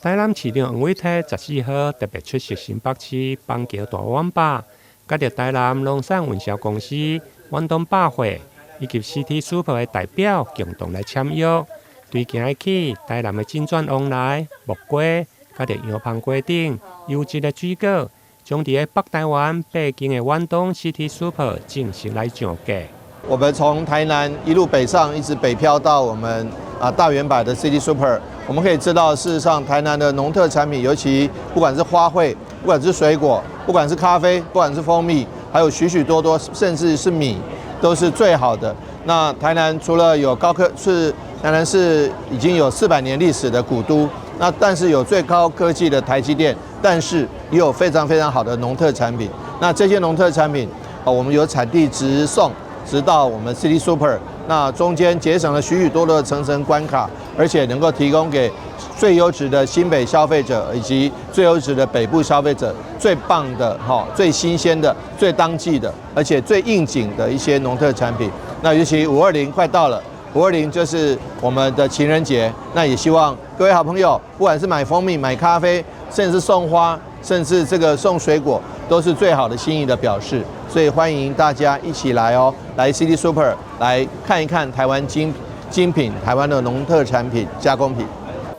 台南市長黃偉哲14號特別出席新北市板橋大遠百，佮著台南農產運銷公司、遠東百貨以及 City Super 的代表共同來簽約。對今日起，台南的金鑽旺來、木瓜、佮著洋芳瓜等優質的水果，將佇北台灣八間的遠東 City Super 正式來上架。我們從台南一路北上，一直北漂到我們大遠百的 City Super，我們可以知道，事實上台南的農特產品，尤其不管是花卉，不管是水果，不管是咖啡，不管是蜂蜜，還有許許多多，甚至是米，都是最好的。那台南除了有高科，是台南是已經有400年歷史的古都，那但是有最高科技的台積電，但是也有非常非常好的農特產品。那這些農特產品，我們有產地直送，直到我們 City Super，那中間節省了許許多多的層層關卡，而且能夠提供給最優質的新北消費者以及最優質的北部消費者最棒的哈、最新鮮的、最當季的，而且最應景的一些農特產品。那尤其五二零快到了，五二零就是我們的情人節，那也希望各位好朋友，不管是買蜂蜜、買咖啡，甚至送花，甚至這個送水果，都是最好的心意的表示。所以歡迎大家一起來哦，來 City Super 來看一看台灣精品、台灣的農特產品加工品。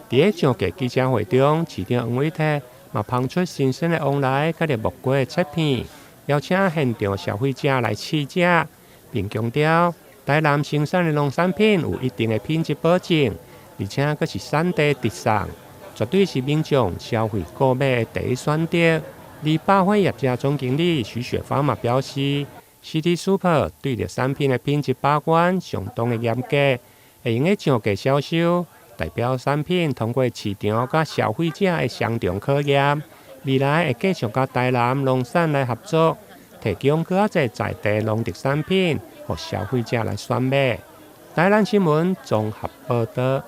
佇上架記者會中，市長黃偉哲嘛拋出新鮮的旺來佮著木瓜的切片，邀請現場消費者來試食，並強調台南生產的農產品有一定的品質保證，而且閣是產地直送，絕對是民眾消費購買的第一選擇。而百貨業者總經理徐雪芳嘛表示，City Super 對著產品的品質把關相當的嚴格，會用得上架銷售，代表產品通過市場佮消費者的雙重考驗。未來會繼續佮台南農產來合作，提供閣較濟在地農特產品，予消費者來選買。台南新聞綜合報導。